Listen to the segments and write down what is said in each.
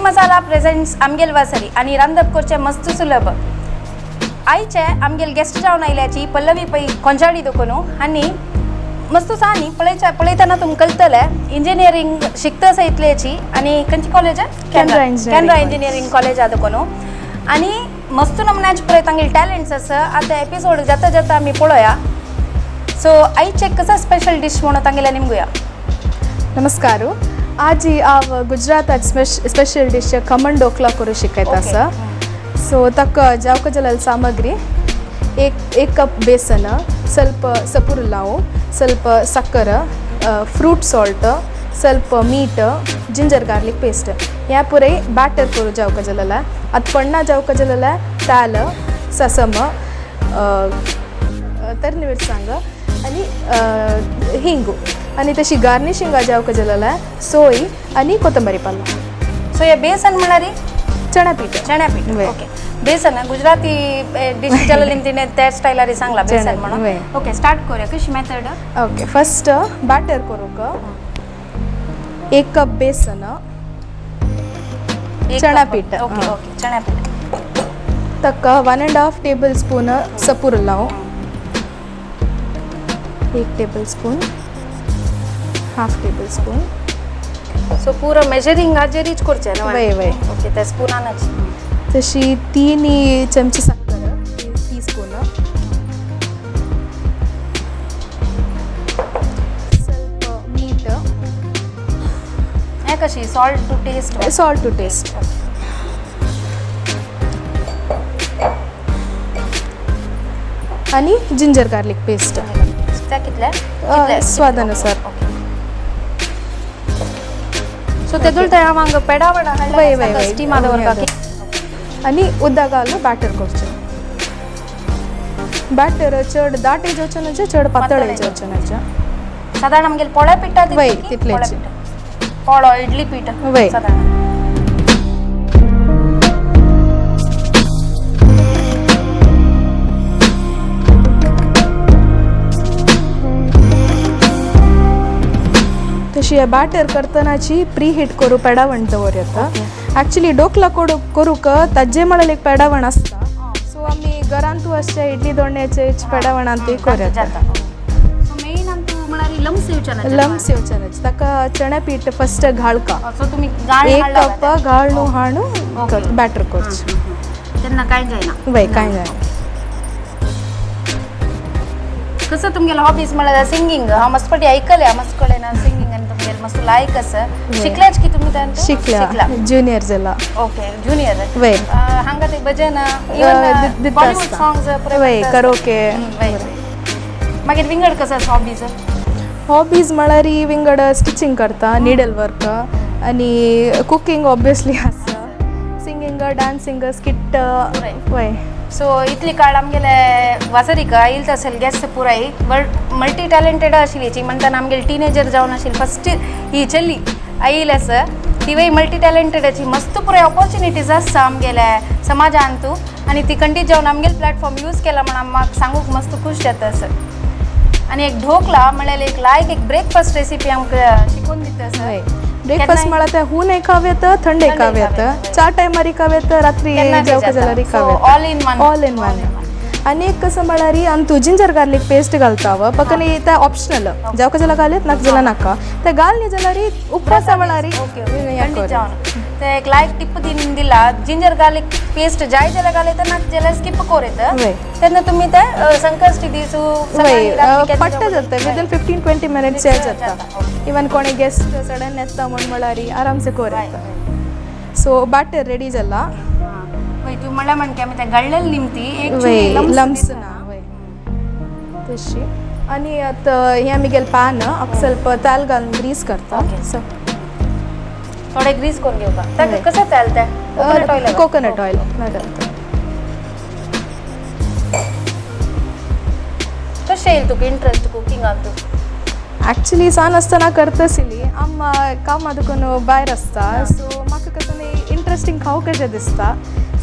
Masala presents आमगेल वासरी आणि रांदप करचें मस्त सुलभ. आयचे आमगेल गेस्ट जावन आयल्याची पल्लवी पै कोंजाडी दुकोनू आनी मस्त सा न्ही पळयच्या पळयतना तुमकां कळटलें इंजिनियरींग शिकता आसा इतल्याची आनी खंयची college? Canara engineering. Canara engineering college दुकोनू आनी मस्त नमुन्याचे पळय तांगेले टॅलंट्स आसा. आतां एपिसोड जाता जाता आमी पळोवया. सो आयचे कसा स्पेशल डीश म्हणून तांगेल्या निमगुया. नमस्कार. आज हांव गुजरातात स्पेशल डीश खमण ढोकळा करूं शिकयता आसा. सो ताका जावका जाल्यार सामग्री एक एक कप बेसन, ಸ್ವಲ್ಪ ಸಪುರುಲಾವು, ಸ್ವಲ್ಪ ಸಕ್ಕರೆ, फ्रूट सॉल्ट, ಸ್ವಲ್ಪ मीठ, जिंजर गार्लिक पेस्ट. ह्या पुराय बॅटर करूं जावका जाल्यार. आतां पण्णा जावका जाल्यार ताल, ससम, तरणी मिरसांग आनी हिंगू आनी तशी गार्निशिंगा जावका जाल्यार सोय आनी कोथंबरी पालो. सो हे बेसन म्हळ्यार? चणा पीठ. चण्या पीठ. वय. ओके, बेसन गुजराती डिश जाल्यार निमतीने त्या स्टायलारी सांगला बेसन चण्या, म्हणून. वय. ओके, स्टार्ट करूया. कशी मेथड? ओके, फर्स्ट बॅटर करूंक एक कप बेसन, चणा पीठ. ओके. हां. ओके, चण्या पीठ. ताका 1.5 टेबल स्पून सपूर लाव, एक table spoon, half table spoon. So पुरो मेजरिंग हाजेरीच करचें न्हू? वय, वय. ओके, त्या स्पुनानच. तशी 3 चमचे साकर, टी स्पून. ಸ್ವಲ್ಪ मीठ. हें कशी salt to taste? Salt to taste. आणि जिंजर गार्लिक पेस्ट. त्या कितले? कितले? स्वादानुसार. सो तेदुल हांव हांगा पेडा वडा. वय, वय, वय. स्टीम दवरपाक. आणि उदक बॅटर करचें. बॅटर चड दाट जावचें न्हय, चड पातळ जावचें न्हय. सादारण आमगेले पोळ्या पिठा? वय, तितलेच. पोळो इडली पीठ. वय. सादारण. तशी बॅटर करतनाची प्री हीट करू पेडावण दवर येता. ॲक्च्युली डोकला कोडू करूक ताजे म्हळ्यार एक पेडावण आसता. सो आमी घरांतू अशे इडली दोण्याचे पेडावणांतूय करूं येता. जाता. सो मेन आमकां म्हळ्यार लम्स येवचे ना. लम्स येवचे न्हय, ताका चण्या पीठ फस्ट घाळका. सो तुमी गाळ एक हाडला? कप घाळणू हाणू बॅटर करचें. तेन्ना कांय जायना. वय, कांय जायना. कसं तुमगेले हॉबीज म्हळ्यार सिंगींग. हांव मस्त फावटी आयकलें मस्त कडेन सिंगींग आनी तुमगेले मस्त लायक आसा. शिकल्याच की तुमी त्यान? शिकल्या, ज्युनियर जाला. Okay, junior. वय. हांगा ते भजन, इवन दिता बॉलिवूड आसता. सॉंग्स. वय, करोके. मागीर विंगड कसं हॉबीज? हॉबीज म्हळ्यार विंगड स्टिचिंग करता, निडल वर्क आनी कुकींग ऑब्वियसली आसा, सिंगींग, डान्सिंग, स्किट. वय. सो इतली काळ आमगेले वासरीक आयल असेल गेस्ट पुराय बट मल्टी टॅलेंटेड आशिल्ली म्हणटाना आमगेले टिनेजर जावन आशिल्ली फस्ट ही चली आयल आसा. तिवूय मल्टी टॅलेंटेडाची मस्त पुराय ऑपॉर्च्युनिटीज आसा आमगेले समाजांतू आनी ती खंडीत जावन आमगेले प्लॅटफॉर्म यूज केला म्हण म्हाका सांगूंक मस्त खूश जाता सर. आनी एक ढोकला म्हळ्यार एक लायक एक ब्रेकफास्ट रेसिपी आमकां शिकोवन दिता सर. ब्रेकफास्ट म्हळ्यार ते हून खावं येता, थंड खावं येता, च्या टायमार खावं येता, रात्री जेवका जाल्यार खावं येता. All in one. All in one. आनी एक कसं म्हळ्यार आमी तूं जिंजर गार्लिक पेस्ट घालता पकनी ते ऑप्शनल. जेवका जाल्यार घालयत, नाका जाल्यार नाका. ते घालनी जाल्यार उपवासा वेळार. ओके, जावन ते एक लायक टिप दिन दिला. जिंजर गार्लिक पेस्ट जाय जाल्यार घालयता, नाका जाल्यार स्किप कर येता. तेन्ना तुमी ते संकश्टी दीस. वय, पट्ट जाता, विदीन 15-20 मिनिट्स जाता. इवन कोणी गेस्ट सडन येता म्हण म्हळ्यार आरामसे कर येता. सो बॅटर रेडी जाला. वय, तूं म्हणल्या म्हणके आमी ते घाळलेले निमती एक वय, लम्स ना. वय, तशी. आनी आतां हें आमगेलें पॅन ಸ್ವಲ್ಪ तेल घालून ग्रीस करता. सो थोडे ग्रीस करून घेवपा. ताका कसं तेल तें? Coconut oil? Coconut oil घालता. कशें येयल तुका इंट्रस्ट कुकिंगाक तूं? ॲक्च्युली सान आसतना करताशिल्ली. आम कामा दुकून भायर आसता, सो म्हाका कसं न्ही इंट्रस्टींग खावं कशें दिसता.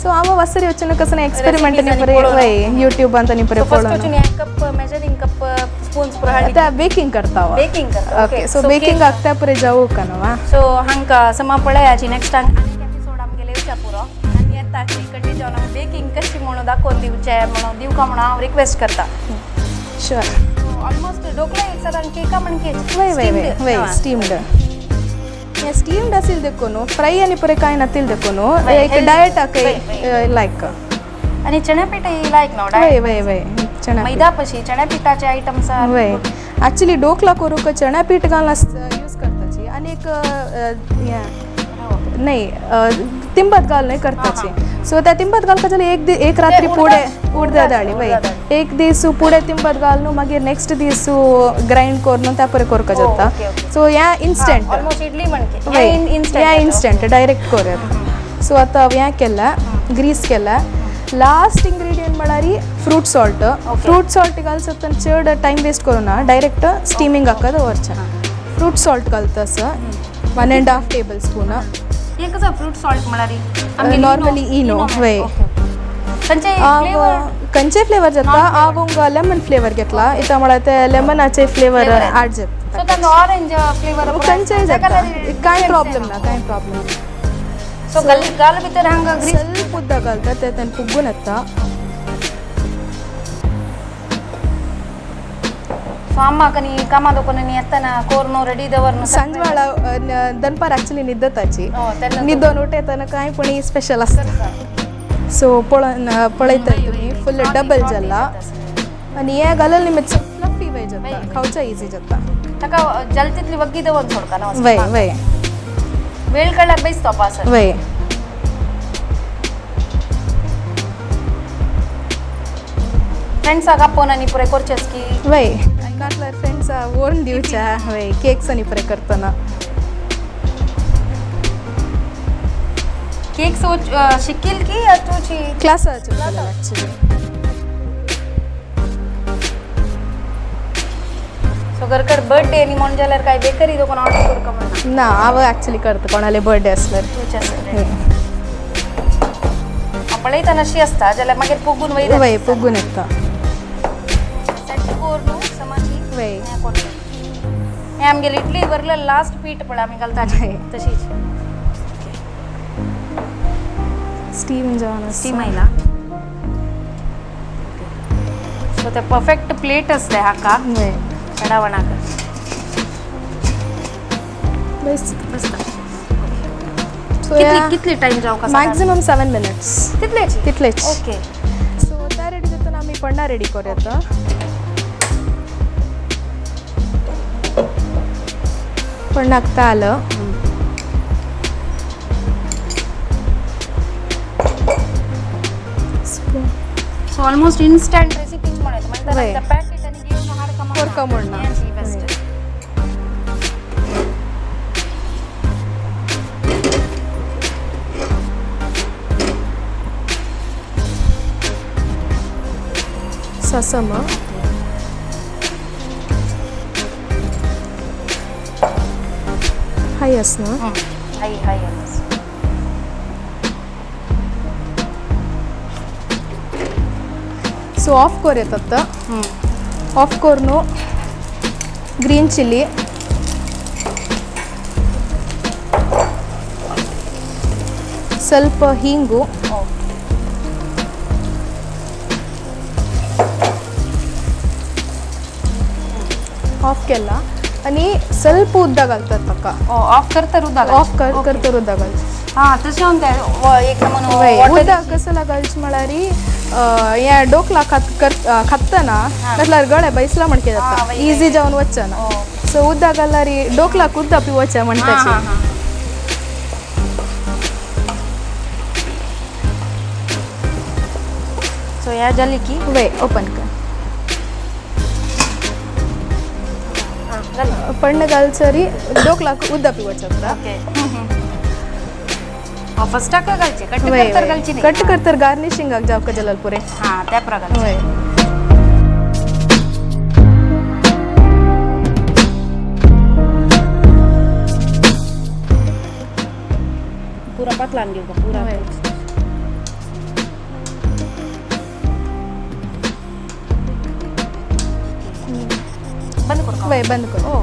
सो हांव वसरी वचून कसं एक्सपेरिमेंट न्ही बरें, वय, युट्यूबांत आनी बरें फर्स्ट पळोवन. वचून हे कप मेजरिंग कप स्पून्स पुरो हाडली? ते बेकिंग करता. बेकिंग करता. ओके, सो बेकिंग आगत्या पुरे जावं का न्हू. सो हांकां समा पळयाची नेक्स्ट आनीक एपिसोड. पुरो आनी येता कटी जावन बेकिंग कशी म्हणून दाखोवन दिवचे म्हणून दिवका म्हणून हांव रिक्वेस्ट करता. शुअर. ऑलमोस्ट ढोकळा एक सर आणि केका म्हण केक. वय वय वय वय, स्टीम्ड. हे स्टीम्ड असेल देखून फ्राय आणि परे काय नतील देखून वय, एक healthy. Diet वय, लायक. आणि चण्या पीठ लायक न्हू वय डायट. वय वय, चणा. मैदा पशी चण्या पिठाचे आयटम्स. वय, ॲक्च्युली ढोकला करूक चणा पीठ घालून यूज करताची आणि एक हें, नाही तिंबत घालून करताची. सो त्या तिंबत घालता जाल्यार एक एक रात्री पुढे उडदा दाळी, वय, एक दीस पुढे तिंबत घालून मागीर नेक्स्ट दीस ग्रायंड करून त्या परे करपाक जाता. सो ह्या इन्स्टंट. ऑलमोस्ट इडली म्हणके. वय, ह्या इन्स्टंट डायरेक्ट करूया. सो आता हें केला, ग्रीस केला. लास्ट इंग्रेडियंट म्हळ्यार फ्रूट सॉल्ट. फ्रूट सॉल्ट घालसत चड टायम वेस्ट करूं ना, डायरेक्ट स्टिमींग हाका दवरचें. फ्रूट सॉल्ट घालता आसा 1.5 टेबल स्पून. हे कसं फ्रूट सॉल्ट म्हळ्यार? नॉर्मली इनो, वय. खंयचे फ्लेवर? खंयचे फ्लेवर जाता. हांव लेमन फ्लेवर घेतला इथं, म्हळ्यार ते लेमनाचे फ्लेवर ॲड जाता. सो तांकां ऑरेंज फ्लेवर. खंयचेय जाता, कांय प्रॉब्लम ना, कांय प्रॉब्लम. सो गल गाल भितर हांगा ग्रीस. ಸ್ವಲ್ಪ ಉದ್ದ घालता ते तेन्ना फुगून येता. सो अम्मा कनी कामा दोकोन येताना कोर्नो रेडी दवरन. सांजवाळा दनपार ॲक्च्युली न्हिदताची. हो, तेन्ना न्हिदोन उठयतना कांय पण स्पेशल आसता. सो पळोवन पळयता तुमी, फुल डबल जाला आनी हे घालून निमित्त फ्लफी वय जाता, खावच्या इजी जाता. ताका जल तितली वग्गी दवरून सोडका ना. वय वय. वेळ काडल्यार बेस तोपा सर. वय. फ्रेंड्साक आपोवन आनी पुरे करचेच की. वय, नातल्यार फ्रेंड्सा व्हरून दिवच्या, वय, केक्स आनी पुरे करतना. केक सो शिकील की या तुची? क्लासाचे ॲक्च्युली. सो घरकड बर्थडे आनी म्हण जाल्यार काय बेकरी दोकोन ऑर्डर करका म्हणना? ना, हांव ॲक्च्युली करता कोणाले बर्थडे आसल्यार. तुचे आसले पळयतना अशी आसता जाल्यार मागीर पुगून वयता. वय, फुगून येता. सेट करून समाची. वय. हें करता हें आमगेली इडली वरले लास्ट पीठ पळय आमी घालता तशीच. स्टीम जावन आसा. स्टीम आयला. सो ते परफेक्ट प्लेट आसले हाका. वय. चडावणाक. बस. बसता. सो कितली कितली टायम जावंक आसा? Maximum 7 minutes. तितलेच? तितलेच. सो त्या रेडी जातना आमी पण्णा रेडी करूया. पण्णाक ताल, spoon. So almost instant recipes म्हणत वय. म्हणटा पॅकेट आनी घेवन हाडका. कोरका म्हणना. बेस्ट. ससम. हाय ना. हाय हाय. सो ऑफ कर येतात. ऑफ करून ग्रीन चिली, ಸ್ವಲ್ಪ ಹಿಂಗು. ऑफ केला आणि ಸ್ವಲ್ಪ उद्दा घालतात ताका. ऑफ करतर उदक? ऑफ कर करतर उद्दा घालतात. हां, तशें म्हणटा एक नमूनो. वय, उदक कसं घालचे म्हळ्यार हें डोकला खात कर खातना म्हटल्यार गळे बैसला म्हणके जाता, इजी जावन वचना. सो उदक घाल्यार डोकलाक उदक पिवचें म्हणटाची. सो ह्या जाली की. वय, ओपन कर. पण्ण घालसरी डोकलाक उदक पिवचें जाता. ओके, फर्स्टाक घालचे कट वय. करतर घालची नाही. कट करतर गार्निशिंगाक जावका जाल्यार पुरे. हां, त्या प्रकार. वय. पुरा पातलान घेऊ का पुरा? वय. बंद करू का? वय, बंद कर. ओ,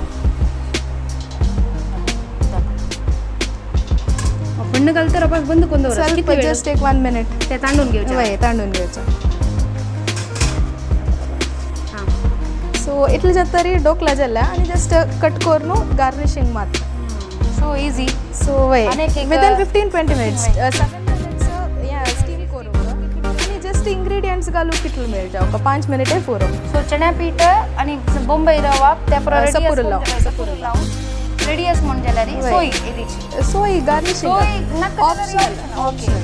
बंद घालतर आपण बंद करून दवरप. ಸ್ವಲ್ಪ कितले वेळ? जस्ट एक 1 मिनिट. ते तांडून घेवचें. वय, तांडून घेवचें. हां. सो इतले जाता तरी ढोकळा जाल्या आनी जस्ट कट करून गार्निशिंग मात्र. So easy. सो वय, आनी एक विदिन 15-20 मिनिट्स, 7 मिनिट्स हें स्टीम करूंक आनी जस्ट इंग्रिडियंट्स घालूंक कितलो मेळ जावका, 5 मिनिटे पुरो. सो चण्या पीठ आणि बोंबई रवा त्या पुरो रेडी. सपूर लाव. सपूर लावून रेडी आस म्हण जाल्यार वय. सोय येदीची. सो ही गार्निशिंग. सोय नाका. ऑप्शनल. ओके,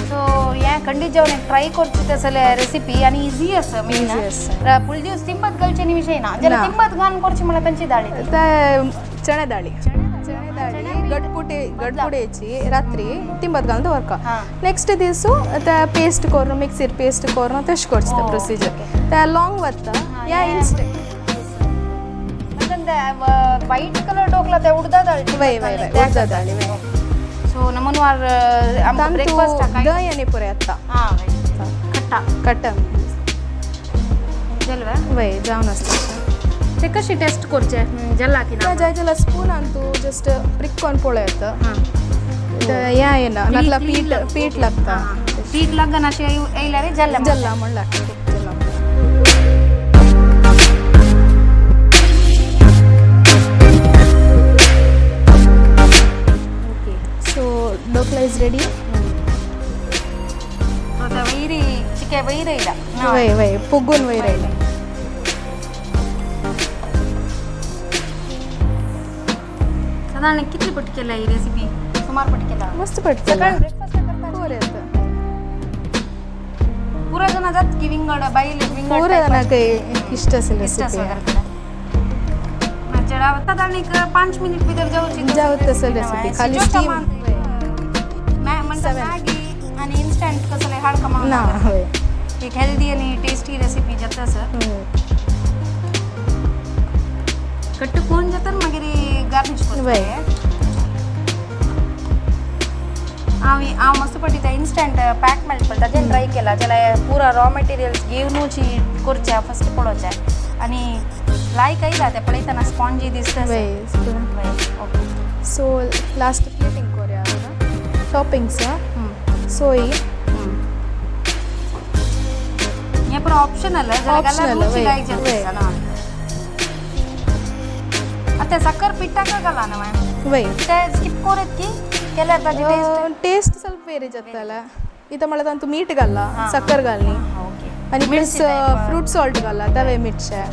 सो हें खंडीत जावन एक ट्राय करची तसले रेसिपी आणि इझी आसा मेन. Easy आसा. फुल दिवस तिंबत घालचे नी विशय ना जाल्यार. ना. तिंबत घालून करची म्हळ्यार तांची दाळी ती. ते चणे दाळी, चणे दाळी गटपुटे गटपुडेची रात्री तिंबत घालून दवरका. हां. नेक्स्ट दिसू ते पेस्ट करून, मिक्सीर पेस्ट करून तशें करचें. ते प्रोसिजर ते लाँग वता. या इन्स्टंट. म्हणजे व्हाईट कलर ढोकला ते उडदा दाळ. वय वय वय, उडदा दाळी वय. सो नमनवार आमकां तांतू ब्रेकफास्ट. दही आनी पुरो येता. हां, खट्टा. कट्टा. जालें. वय, जावन आसता. ते कशी टेस्ट करचे, जाला की ना? त्या जाय जाल्यार स्पूनान तूं जस्ट प्रिक करून पळय येता. ते हें येना नातल्यार पीठ पीठ लागता. पीठ लागना अशें येयल्यार जालें. जल्ला म्हण लागता, जल्ला. Okay. So dhokla is ready. So ते वयरी चिके वयर येयला. वय वय, पुगून वयर आयलें. साधारण कितली पट केला ही रेसिपी? सुमार पट केला. मस्त पडटा. सकाळी ब्रेकफास्ट करता. पुरो येता. पुरा जाणां जात की विंगड बायल विंगड. पुरो जाणांक इश्ट आसली. इश्ट रेसिपी. आसा घरा. साधारण एक 5 मिनिट भितर जावची. जावत तसं recipe. खाली steam. म्हणटा Seven. Maggi आणि इन्स्टंट कसले हाड कमा. ना, हय. एक हेल्दी आणि टेस्टी रेसिपी जाता सर. हय. कट्ट कोण जाता, मागीर गार्निश करता. वय. हांव हांव मस्त पटी ते इन्स्टंट पॅक मेळटा पळय, ताजें ट्राय केला जाल्यार पुरा रॉ मटेरियल्स घेवनूच करचें फस्ट पळोवचें आनी लायक आयला तें पळयतना स्पॉन्जी दिसता. वय. ओके. सो लास्ट प्लेटिंग करूया. टॉपिंग्स सोय. हें पुरो ऑप्शनल. Optional, रुची वय, लायक जाता वय. ना. आतां साकर पिठाक घाला न्हय? वय. ते स्किप करत की केल्यार ताजी टेस्ट. टेस्ट ಸ್ವಲ್ಪ ವೇರಿ जाताला. इथं म्हळ्यार तांतू मीठ घाला, हां. साकर घालनी ओके. आनी प्लस मिरची type. Fruit salt घाला, तवे मिरच्या.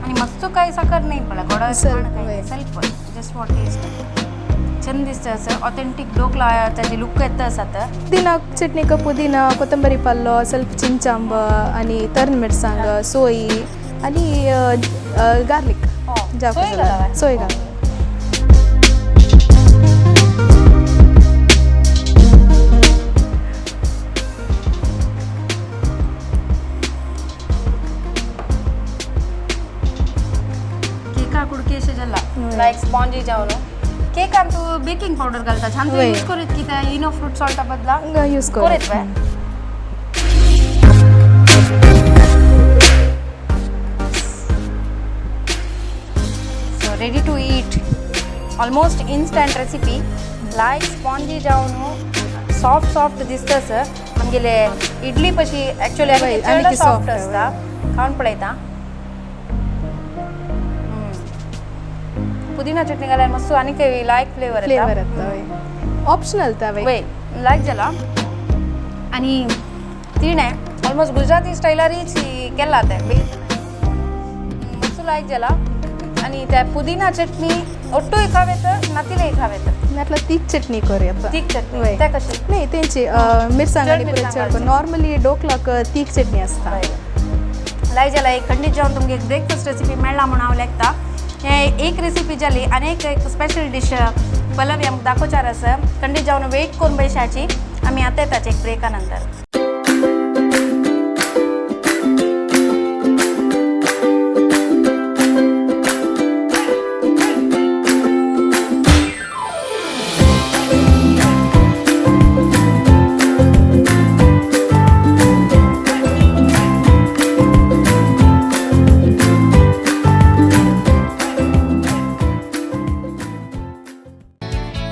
आणि मस्त काही साखर नाही पडला गोड. ಸ್ವಲ್ಪ, वय. ಸ್ವಲ್ಪ जस्ट फॉर टेस्ट. चंद दिसता असं ऑथेंटिक ढोकला, त्याची लुक येता आसा आतां. पुदिना चटणीक पुदिना, कोथंबरी पल्लो, ಸ್ವಲ್ಪ चिंचांब आनी तरण मिरसांग, सोय आनी गार्लिक. सोय घाला. सोय घाल. केका कुडके जाला. वय. लायक स्पॉन्जी जावन केकान तू बेकिंग पावडर घालता छान. वय. यूज करीत की त्या इनो फ्रूट सॉल्टा बदला? यूज करीत कर. वय. So ready to eat, almost instant recipe, like spongy जावन सॉफ्ट सॉफ्ट दिसता सर. आमगेले इडली पशी ॲक्च्युअली. वय, चड आनीक सॉफ्ट soft. आसता. खावन पळयता. पुदिना चटणी घाल्यार मस्त आनीक लायक फ्लेवर. फ्लेवर येता वय. ऑप्शनल तवे. वय, लायक जाला. आनी तिणें ऑलमोस्ट गुजराती स्टायलारीच केला तें मस्त लायक जाला. आनी ते पुदिना चटणी ಒಟ್ಟುय खावेत, नातिलेय खावेत. नातल्यार तीख चटणी कर येता. तीख चटणी? वय. ते कशी? नाही, तेंची मिरसांग आनी चड पुरो मिरसांग चड. घालचें. नॉर्मली ढोकलाक तीख चटणी आसता. लायक जाला. एक खंडीत जावन तुमकां एक ब्रेकफास्ट रेसिपी मेळ्ळा म्हूण हांव लेखता. हे एक रेसिपी जाली आनी एक एक स्पेशल डीश पल्लवी आमकां दाखोवचार आसा. खंडीत जावन वेट करून बैशाची. आमी आतां येताचे एक ब्रेका नंतर.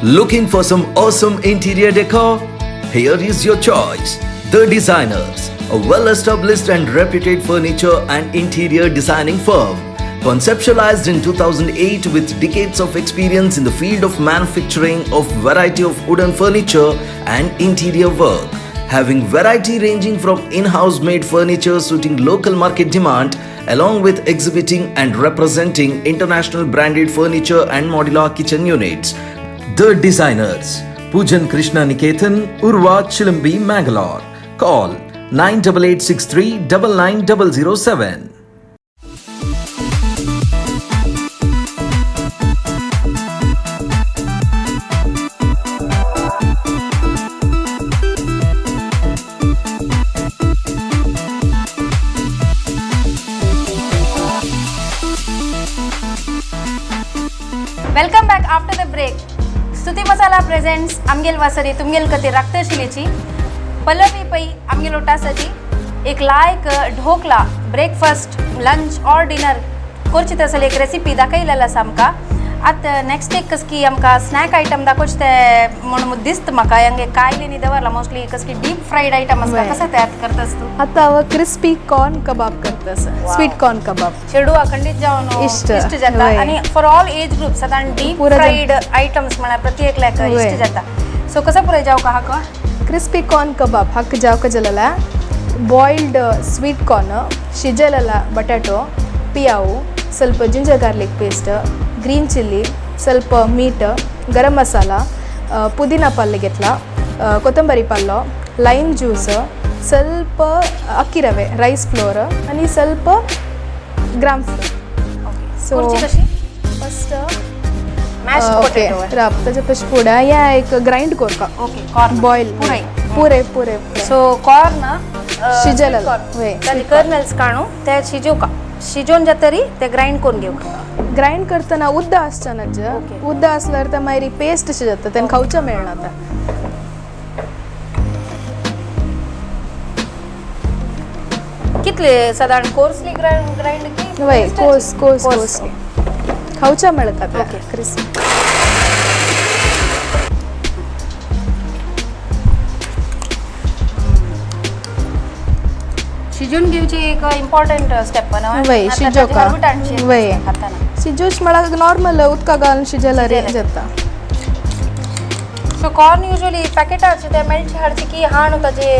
Looking for some awesome interior decor? Here is your choice. The Designers, a well-established and reputed furniture and interior designing firm. Conceptualized in 2008 with decades of experience in the field of manufacturing of variety of wooden furniture and interior work. Having variety ranging from in-house made furniture suiting local market demand, along with exhibiting and representing international branded furniture and modular kitchen units. The Designers, Pujan Krishna Niketan, Urwa Chilambi, Mangalore. Call 98863 99007. Welcome back after the break. Stuti Masala presents आमगेल वासरी तुमगेल कते राखतशिलेची पल्लवी पै आमगेल ओटासाची एक लायक dhokla breakfast lunch or dinner करची तसली एक recipe दाखयलेली आसा आमकां. आतां नेक्स्ट एक कसकी आमकां स्नॅक आयटम दाखोवचे ते म्हूण दिसता म्हाका. हांगे कायली न्ही दवरला मोस्टली कसकी डीप फ्रायड आयटम आसता. कसो तयार करतास तूं? आतां हांव क्रिस्पी कॉर्न कबाब करता. स्वीट कॉर्न कबाब चेडवा खंडीत जावन इश्ट इश्ट जाता आनी फॉर ऑल एज ग्रुप्स. आतां डीप फ्रायड आयटम्स म्हळ्यार प्रति एकल्याक इश्ट जाता. सो कसो पुराय जावका हाका क्रिस्पी कॉर्न कबाब हाक जावका जाल्यार बॉइल्ड स्वीट कॉर्न, शिजलेला बटाटो, पियाವು, ಸ್ವಲ್ಪ ginger garlic paste, green chilli, ಸ್ವಲ್ಪ मीठ, गरम मसाला, पुदिना पल्ले घेतला, कोथंबरी पल्लो, लाईम ज्यूस, ಸ್ವಲ್ಪ ಅಕ್ಕಿ ರವೆ ರೈಸ್ ಫ್ಲೋರ್ आणि ಸ್ವಲ್ಪ ग्राम फ्लोर. सो कशी फर्स्ट मॅश ओके राब ताजे पयशे फुडें हें एक ग्रायंड करपा. ओके, कॉर्न बॉयल पुराय पुरे पुरे. सो कॉर्न शिजलेलं वय. ताजे कर्नल्स काडून ते शिजोवका, शिजोवन जातरी ते ग्रायंड करून घेवका. ग्रायंड करतना उद्द आसचा ना, उद्द आसल्यार ते मागीर पेस्ट जाता, तेन्ना खावच्या मेळना ते. कितले साधारण कोर्सली ग्रायंड की? वय, कोर्स कोर्स कोर्सली खावच्या मेळटा ते क्रिस्पी. शिजून घेवची एक इम्पॉर्टंट स्टेप ना. वय, शिजोवका वय. शिजोवच म्हळ्यार नॉर्मल उदका घालून शिजयल्यार जाता. सो कॉर्न युजुअली पॅकेटाचे ते मेळचे हाडचे की हाणू ताजे?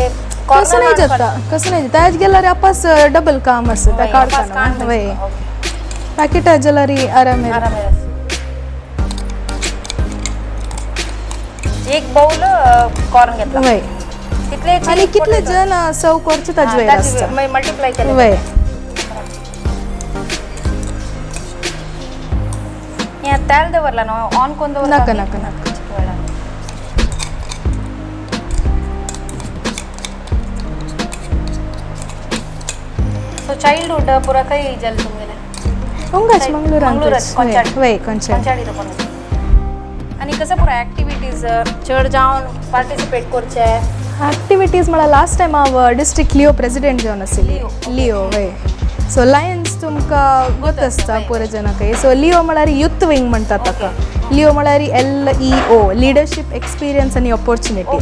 कसं नाही जाता, कसं नाही जाता. ताज गेल्यार आपास डबल काम आसता ते काडताना. वय, पॅकेटा जाल्यार आराम. एक बाउल कॉर्न घेतला. वय. कितले आणि कितले जण सर्व करचे ताजे वयर आसता. मल्टिप्लाय केले. वय. हें तेल दवरला न्हू ऑन कोण दवरला? नाका नाका नाका. सो चाइल्डहुड पुरा खंय जालें तुमगेलें? हांगाच मंगळूरांत. मंगळूरात कोंचाडी. वय, कोंचाडी. कोंचाडी दोन. आनी कसं पुरा ऍक्टिव्हिटीज चड जावन पार्टिसिपेट करचे? ऍक्टिव्हिटीज म्हळ्यार लास्ट टायम हांव डिस्ट्रिक्ट लिओ प्रेसिडेंट जावन आशिल्ली. लिओ वय. सो लायन्स तुमकां गोत आसता पुरो जाणांक. सो लिओ म्हळ्यार युथ विंग म्हणटात ताका. लिओ म्हळ्यार LEO, leadership experience आनी ऑपॉर्च्युनिटी.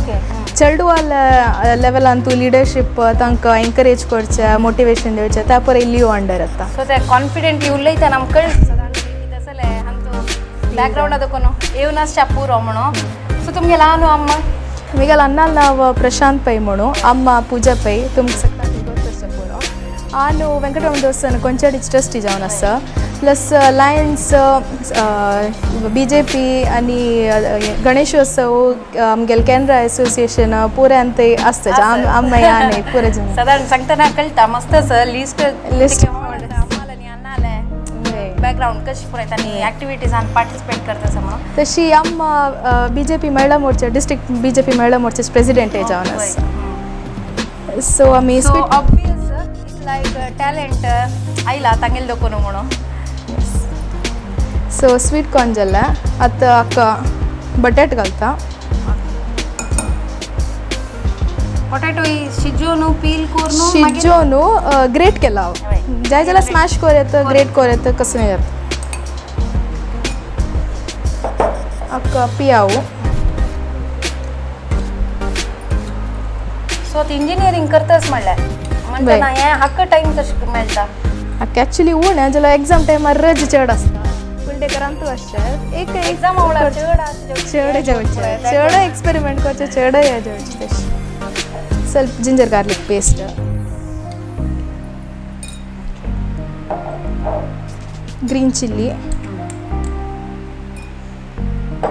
चेडवा लेवलान तूं लिडरशीप तांकां एनकरेज करचें, मोटिवेशन दिवचें, त्या पळय लिओ अंडर येता. सो ते कॉन्फिडंटली उलयतना आमकां कळटा सदांच कितें जालें आमचो बॅकग्रावंड आतां येवन आसच्या पुरो म्हणून. सो तुमगे ल्हान अम्मा? म्हगेल्या अण्णाल नांव प्रशांत पै म्हणून, अम्मा पूजा पै. तुमकां सगळ्यांक गोत आसता पुरो. हांव वेंकटरमण देवस्थान कोंचाडी ट्रस्टी जावन आसा, प्लस लायन्स, BJP आनी गणेशोत्सव, आमगेले केनरा एसोसिएशन पुऱ्यान ते आसता. आम आनी पुरे जण सादारण सांगतना कळटा मस्त लिस्ट लिस्ट बॅकग्रावंड कशी पुराय आनी ऍक्टिव्हिटीजान पार्टिसिपेट करता म्हणून. तशी आम BJP Mahila Morcha, district BJP Mahila मोर्चाचे प्रेसिडेंट जावन आसा. सो आमी so obvious it's like talent आयला तांगेले दोकोन म्हणून. सो स्वीट कॉर्न जालें. आतां हाका बटाट घालता. पोटॅटो शिजोवन पील करून? शिजोवन ग्रेट केला हांव. जाय जाल्यार स्मॅश कर येता, ग्रेट कर येता, कसं नाही जाता. ಅಕ್ಕ ಪಿಯಾವು. सो आतां इंजिनियरींग करताच म्हणल्यार म्हणटा हें हक्क टायम तशें मेळटा. अक्का ॲक्च्युली ऊन आहे जाल्यार एक्झाम टायमार रज चड आसता फूल डे घरांतू आसचे एक एक्झाम आवडा चड आसा. चड जेवचे, चड एक्सपेरिमेंट करचे, चड हें जेवचे तशें. ಸ್ವಲ್ಪ ginger garlic paste, green chilli.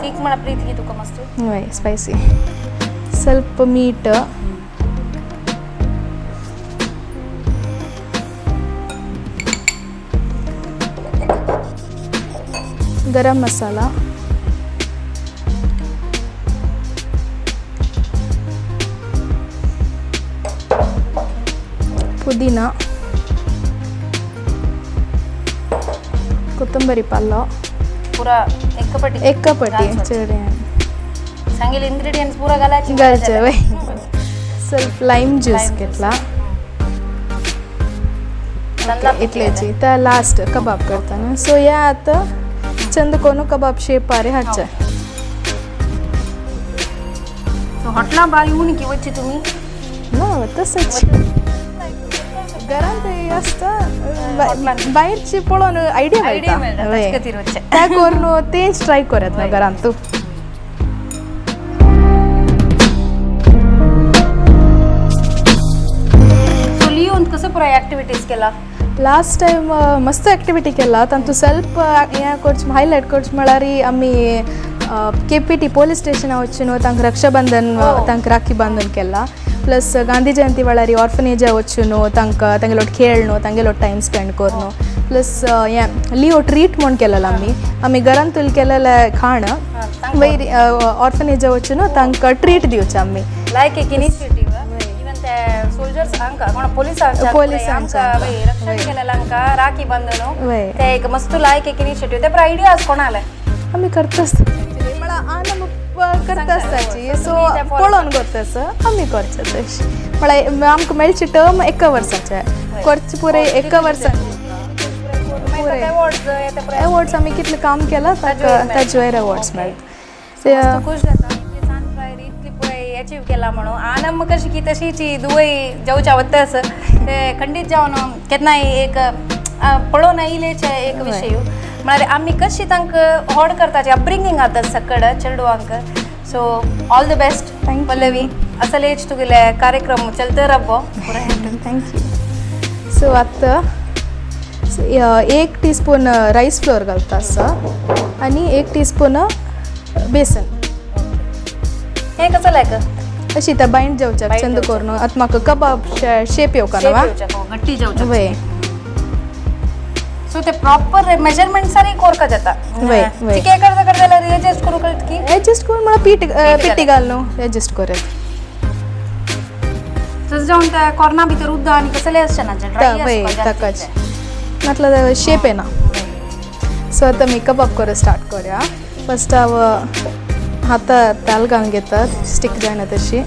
तीख म्हणा प्रीत की तुका मस्त. हय, स्पायसी. ಸ್ವಲ್ಪ मीठ, गरम मसाला, पुदिना, ಕೊತ್ತಂಬರಿ ಪಲ್ಯ. पुरा एकपटी. एकपटी चड. सांगेल इंग्रेडियंट्स पुरा घालायचे. घालचे वय. ಸ್ವಲ್ಪ ಲೈಮ್ ज्यूस घेतला. इतल्याची तर लास्ट कबाब करताना. सो या आतां चंद कोनु कबाब शेप आरे हाडचे. सो हॉटला बार येऊन की वच्ची तुम्ही? ना, तसंच घरांत आसता, भायरची पळोवन आयडिया आयडिया मेळटा. मेळटा खातीर वच्चें. त्या करून तेंच ट्राय करत ना घरांत तूं. सो लियोन कसं पुराय ऍक्टिव्हिटीज केला? लास्ट टायम मस्त एक्टिविटी केला. तांतू ಸ್ವಲ್ಪ हें करचें, हायलायट करचें म्हळ्यार आमी केपीटी पोलीस स्टेशना वचून तांकां रक्षाबंधन, तांकां राखी बांदून केला. प्लस गांधी जयंती वेळार ऑर्फनेजा वचून तांकां तांगेलो खेळ न्हू, तांगेलो टायम स्पेंड करून. प्लस हें लिओ ट्रीट म्हूण केलेलो. आमी आमी घरांतूल केलेलें खाण वयर ऑर्फनेजा वचून तांकां ट्रीट दिवचें आमी. लायक एक इनिशिएटीव, इवन ते सोल्जर्स हांकां कोण पोलिसांच्या पोलिसांच्या. रक्षण केलेलं हांकां राखी बांदून. वय. ते एक मस्त लायक एक इनिशिएटीव. ते आयडियाज कोणाले? आमी करता आसता म्हळ्यार आन करता आसताची, सो पळोवन करता आसा, आमी करचे तशें. म्हळ्यार आमकां मेळचे टर्म एका वर्साचे करचे, पुराय एका वर्सान पुराय अवॉर्ड्स येता पुराय. अवॉर्ड्स, आमी कितलें काम केलां ताका ताजे वयर अवॉर्ड्स मेळटा. खुश जाता इतली सान प्रायर इतली पुराय अचीव केला म्हणून. आनी कशी की तशीच दुवय जावच्या वता आसा ते खंडीत जावन केन्नाय एक पळोवन आयिल्लेचे एक विशय म्हळ्यार आमी कशी तांकां व्हड करताची अपब्रिंगींग आतां सकड चेडवांक. So all the best. Thank you. Pallavi, असलेच तुगेले कार्यक्रम चलते रब्बो पुराय. Thank you. सो आतां एक टी स्पून रायस फ्लोर घालता आसा आनी एक टी स्पून बेसन. हें कसं लायक? अशी आतां बायंड जेवच्याक बायंड चंद जेवच्याक. करून आतां म्हाका कबाब शेप येवका ना. गट्टी जेवच्याक. वय. सो ते प्रॉपर मेजरमेंट सारी कोरका जाता. वय, वय. चिके करता करता जाल्यार एडजस्ट करूंक कळटा की एडजस्ट करून म्हळ्यार पीठ पिट्टी घाल न्हू, एडजस्ट करत. तशें जावन त्या कॉर्ना भितर उदक आनी कसलें आसचें ना, ड्राय. वय, ताकाच म्हटल्यार शेप येना. सो आतां आमी कबाब करूं स्टार्ट करूया. फस्ट हांव हाता तेल घालून घेता, स्टीक जायना तशी.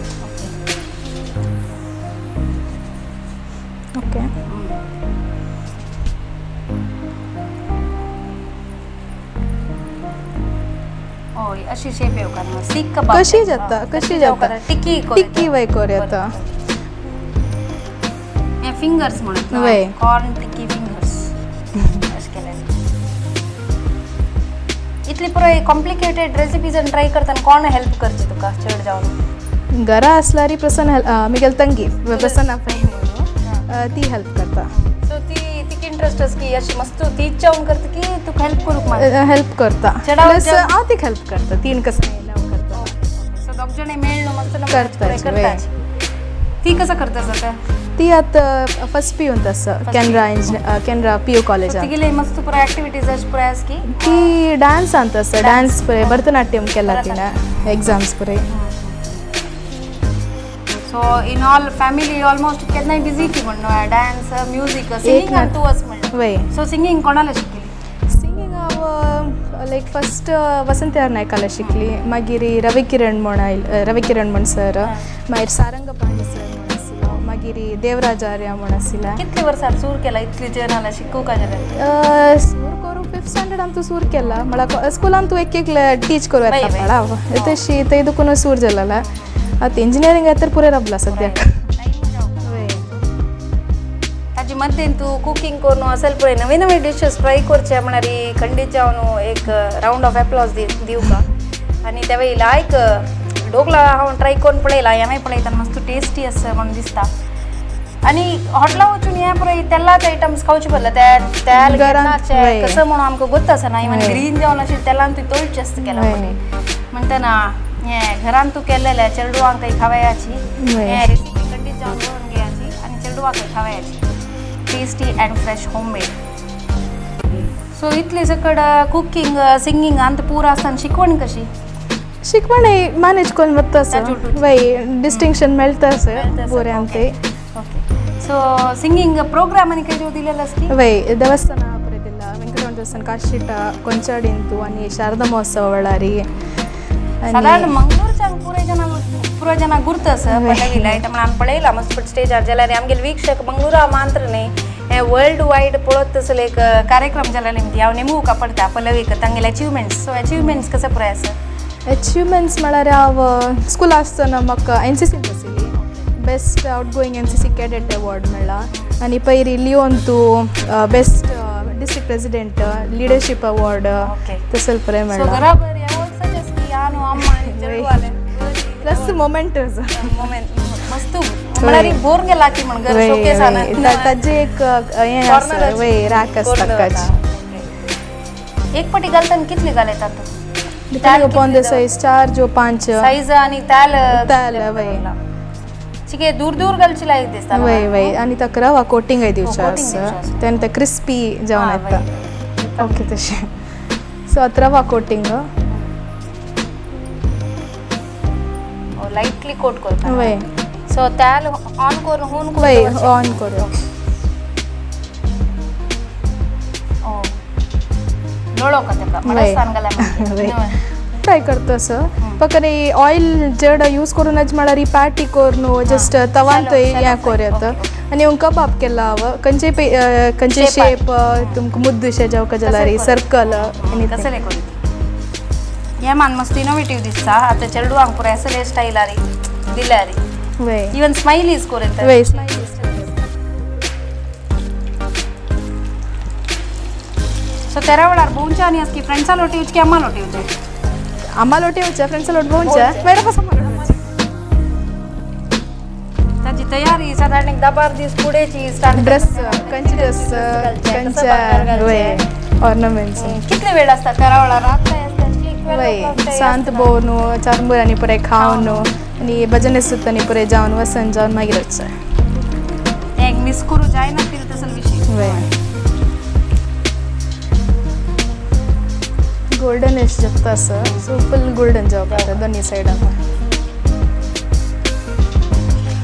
ओके. हय, अशी शेप येवका न्हू सीख कबाब. कशी जाता, कशी जाता. टिक्की. टिक्की वय करूया आतां. हे फिंगर्स म्हणून. वय. कॉर्न टिक्की फिंगर्स अशें केलें. इतली पुराय कॉम्प्लिकेटेड रेसिपीज ट्राय करतना कोण हेल्प करची तुका चड जावन? घरा आसल्यार प्रसन्न, म्हगेली तंगी प्रसन्ना पै म्हणून, ती हेल्प करता. सो ती तिका इंट्रस्ट आसा की अशी मस्त तीच जावन करता की तुका हेल्प करूंक मागता? हेल्प करता. चडाव प्लस हांव तिका हेल्प करता, तीन कसलें हांव करता. सो दोग जाण मेळ्ळ मस्त करताच, वय. करता. ती कसं करता सध्या? ती आतां फर्स्ट पियूंत आसा, केनरा इंजिनियर, केनरा पीयू कॉलेजान. तिगेले मस्त पुराय ऍक्टिव्हिटीज अशें पुराय आसा की ती डान्सांत आसा, डान्स पुराय भरतनाट्यम केला तिणें, एग्जाम्स पुराय. So in all family almost केन्नाय बिजी की म्हण डान्स, म्युजीक, सिंगिंग तूं वच म्हणलें. वय. सो सिंगींग कोणाला शिकली? सिंगींग हांव लायक फस्ट वसंत आर नायकाला शिकली, मागीर रवी किरण म्हण आयल, रवी किरण म्हण सर, मागीर सारंग पाणी सर म्हण आशिल्लो, मागीर देवराज आर्या म्हण आशिल्ले. कितले वर्सां सूर केला इतली जनाला शिकूंक जाल्यार? सूर करूं फिफ्थ स्टँडर्ड. स्कुलान तूं सूर केला म्हळ्यार स्कुलान तूं एक एक टीच करूं वय, येता वय. म्हळ्यार तशी थंय दुकून सूर जालेला. आतां इंजिनियरींग तर पुरें राबला सद्याक. ताजे मध्येन तूं कुकींग करून असेल पळय नवे नवे डिशेस ट्राय करचे म्हळ्यार खंडीत जावन एक रावंड ऑफ एप्लॉज दिवका. आनी ते वयला लायक ढोकळा हांव ट्राय करून पळयला, हेंवूय पळयतना मस्त टेस्टी आसा म्हणून दिसता. आनी हॉटेला वचून हें पळय तेलाच आयटम्स खावचे पडले, ते तेल घरांत, केन्नाचे कसं म्हणून आमकां गोत्त आसना. इवन वय. ग्रीन जावन अशें तेलान तूं तळचें आसता केला वय. पळय. म्हणटना हें घरान तूं केल्लेलें चेडवांकय खावयाची वय. हें रेसिपी खंडीत जावन बरोवन घेयाची आनी चेडवांकय खावयाची. Tasty and fresh home made. So इतली सकड कुकींग सिंगींग अंत पूरा आसतना शिकवण कशी? शिकवण मॅनेज करून वता ताजे असं. वय, डिस्टिंक्शन मेळटा मेळटा असं असं, बरें ते. ओके, सो सिंगींग प्रोग्राम आनी खंय दिलेलो आसा की? वय, देवस्थान बरें वेंकटरमण देवस्थान काशिटा ಕೊಂಚಾಡಿಂತು आनी शारदा महोत्सव वेळारी. सादारण मंगळूरच्यान पुरो जन गुर्त आसा पळयला म्हण आमी पळयला मस्त स्टेजार जाल्यार आमगेले वीक्षक मंगळुरा मात्र न्ही हे वर्ल्ड वायड पळोवत तसले एक कार्यक्रम जालेले निमती हांव नेमू पडटा पल्लवीक तांगेले अचिवमेंट्स. सो अचिवमेंट्स कसं पुराय आसा? अचिवमेंट्स म्हळ्यार हांव स्कूल आसतना म्हाका एनसीसीन आशिल्ली, best outgoing NCC cadet award मेळ्ळा. आनी पयरी लियोन तूं best district president leadership award तसले पळय सो मेळ्ळा. बराबर हे सजेस्ट की यानो अम्मा आनी चेडवाले प्लस मोमेंटस. मोमेंट मस्त म्हळ्यार बोर गेला की म्हण घर शोकेस ताजे एक हें आसा, वय, रॅक आसता ताकाच. एक पटी घालताना कितली घालयतात तूं? डिपेंडिंग अपॉन the size, 4 जो 5. साईज आणि ताल. ताल, वय. चिके दूर दूर घालची लायक दिसता. वय वय, आनी ताका रवा कोटिंगय दिवचें coating दिवचें आसा आसा. तेन्ना ते क्रिस्पी जावन हा, येता. ओके, तशें. सो आतां रवा कोटिंग. लाइटली कोट करता. वय. सो तेल ऑन करून हून? वय, ऑन करूं. लोळो का तेका मडस्तान घाल्या. वय, फ्राय करता असं फक्त ऑयल चड यूज करूनच म्हळ्यार पॅटी करून जस्ट तवान Shallow, थंय shallow हें fry. करूं येता. आनी हांव कबाब केला हांव खंयचे खंयचे Shape shape तुमकां मुद्दशे जावका जाल्यार सर्कल. कसले करीत हे मान मस्त इनोवेटीव दिसता. आतां चेडवांक पुराय असले स्टायलारी दिल्यारी वय. इवन स्मायलीज करूं. वय. सो तेरा वेळार भोंवचे आनी की फ्रेंड्सा लोटी येवचे की अम्मा लोटी येवचे? आम्हा लोटी येवचे, फ्रेंड्सा लोट भोंवचे, मागीर पासून आम्हा लोट येवचें. ताजी तयारी सादारण एक 10-12 दीस फुडेंची स्टार्ट. ड्रेस, खंयचे ड्रेस, खंयचे, वय, ऑर्नामेंट्स. कितले वेळ आसता तेरा वेळार? रात आसता की 12 वय o'clock तरी शांत आसता? भोंवन चारंबरांनी पुराय खावन आनी भजन सुतांनी पुराय जावन वसन जावन मागीर वचचें. हें एक मिस करूं जायना तितलें तसलो विशय. वय, गोल्डन जाता असं, सो फुल गोल्डन जावपा जाय दोनी सायडान.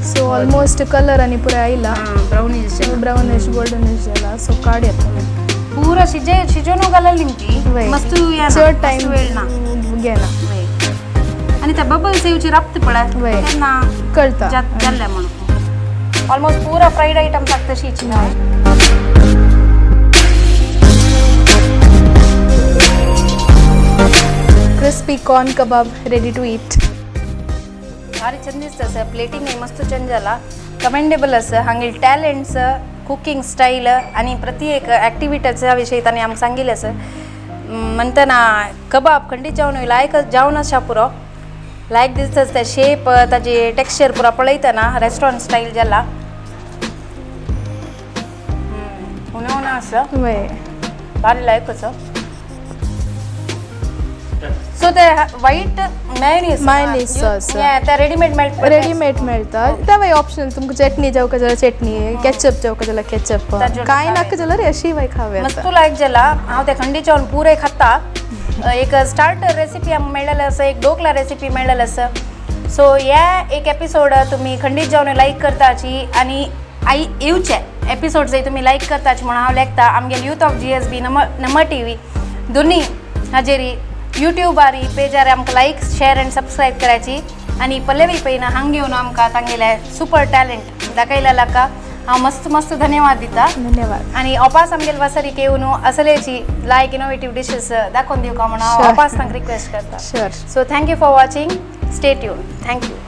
सो ऑलमोस्ट कलर आनी पुराय आयला. ब्राउनीश. ब्राउनिश गोल्डनिश जाला, सो काड येता. पूरा शिजे शिजोवन घालली निमती वय. मस्त हें ना, चड मस्त टायम वेळ ना. घेना. वय. आनी त्या बबल्स येवची राबता पळय वय. तेन्ना कळता. जाल्लें म्हणून ऑलमोस्ट पुरा फ्रायड आयटम्स तशीच. Crispy corn kebab ready to eat. भारी चंद दिसता सर, प्लेटिंग मस्त चंद जाला. कमेंडेबल आसा हांगेले टॅलंट्स, कुकिंग स्टायल आनी प्रति एक ॲक्टिविटीच्या विशयी तांणी आमकां सांगिल्लें आसा. म्हणटना कबाब खंडीत जावन लायक जावन आसा पुरो लायक दिसता. ते शेप, ताजी टेक्स्चर पुरा पळयतना रेस्टॉरंट स्टायल जाला. हुना हुना आसा. वय. भारी लायक आसा. सो ते white mayonnaise? Mayonnaise sauce. ते रेडीमेड मेळटा? रेडीमेड मेळटा ते. ऑप्शनल, तुमकां चटणी जावका जाल्यार चटणी, केचप जावका जाल्यार केचप. ताजेर कांय खावे. नाका जाल्यार अशी वय खावे. मस्त लायक जाला. हांव ते खंडी चावल पुरे खाता. एक स्टार्टर रेसिपी आमकां मेळ्ळेलें आसा, एक ढोकळा रेसिपी मेळ्ळेलें आसा. सो हे एक एपिसोड तुमी खंडीत जावन लायक करताची आनी आई येवचे एपिसोड जय तुमी लायक करताची म्हणून हांव लेखता. आमगेले यूथ ऑफ GSB नम नम टीव्ही दोन्ही हाजेरी यूट्यूबारी पेजार आमकां लायक, शेअर आनी सबस्क्रायब करायची. आनी पल्लवी पयना हांग येवन आमकां तांगेले सुपर टॅलंट दाखयलें का. हांव मस्त मस्त धन्यवाद दिता. धन्यवाद. आणि अपास आमगेले वसरीक येवन असलेची लायक इनोवेटीव डिशेस दाखोवन दिवका म्हणून हांव अपास तांकां रिक्वेस्ट करता. Sure. So thank you for watching. Stay tune. Thank you.